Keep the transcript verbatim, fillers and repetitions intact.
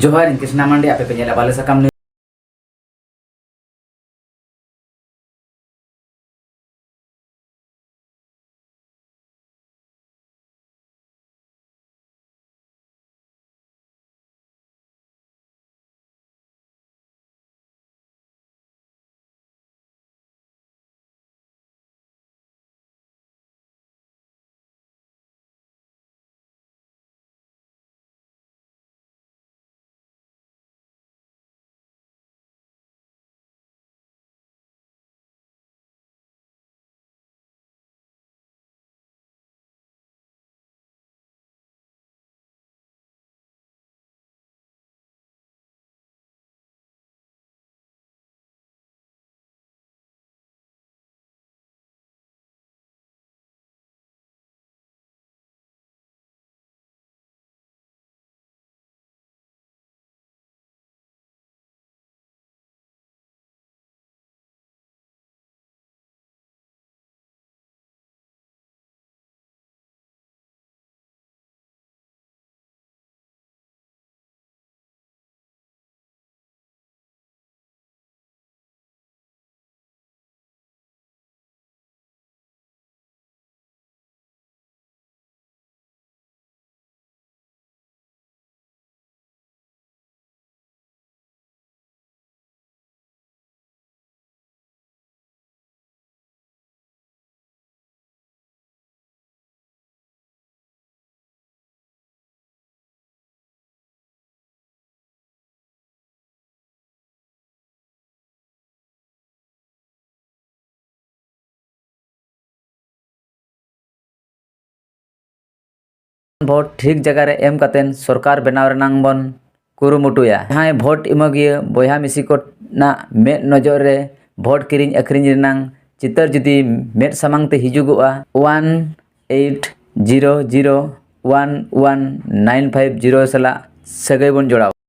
ᱡᱚᱦᱟᱨ, ᱤᱧ ᱠᱨᱤᱥᱱᱟ ᱢᱟᱱᱰᱤ, ᱟᱯᱮ ᱯᱮ ᱧᱮᱞᱟ ᱵᱟᱞᱮ ᱥᱟᱠᱟᱢ ᱱᱤᱭᱩᱡᱽ᱾ ᱵᱷᱳᱴ ᱴᱷᱤᱠ ᱡᱟᱭᱜᱟ ᱨᱮ ᱮᱢ ᱠᱟᱛᱮᱱ ᱥᱚᱨᱠᱟᱨ ᱵᱮᱱᱟᱣ ᱨᱮᱱᱟᱝ ᱵᱚᱱ ᱠᱩᱨᱩᱢᱩᱴᱩᱭᱟ᱾ ᱡᱟᱦᱟᱸᱭ ᱵᱷᱳᱴ ᱮᱢᱚᱜᱤᱭᱟᱹ ᱵᱚᱭᱦᱟ ᱢᱤᱥᱤ ᱠᱚ ᱨᱮᱱᱟᱜ ᱢᱮᱫ ᱱᱚᱡᱚᱨ ᱨᱮ ᱵᱷᱳᱴ ᱠᱤᱨᱤᱧ ᱟᱹᱠᱷᱨᱤᱧ ᱨᱮᱱᱟᱝ ᱪᱤᱛᱟᱹᱨ ᱡᱩᱫᱤ ᱢᱮᱫ ᱥᱟᱢᱟᱝ ᱛᱮ ᱦᱤᱡᱩᱜᱚᱜᱼᱟ, one eight zero zero one one nine five zero ᱥᱟᱞᱟᱜ ᱥᱟᱹᱜᱟᱹᱭ ᱵᱚᱱ ᱡᱚᱲᱟᱣᱟ᱾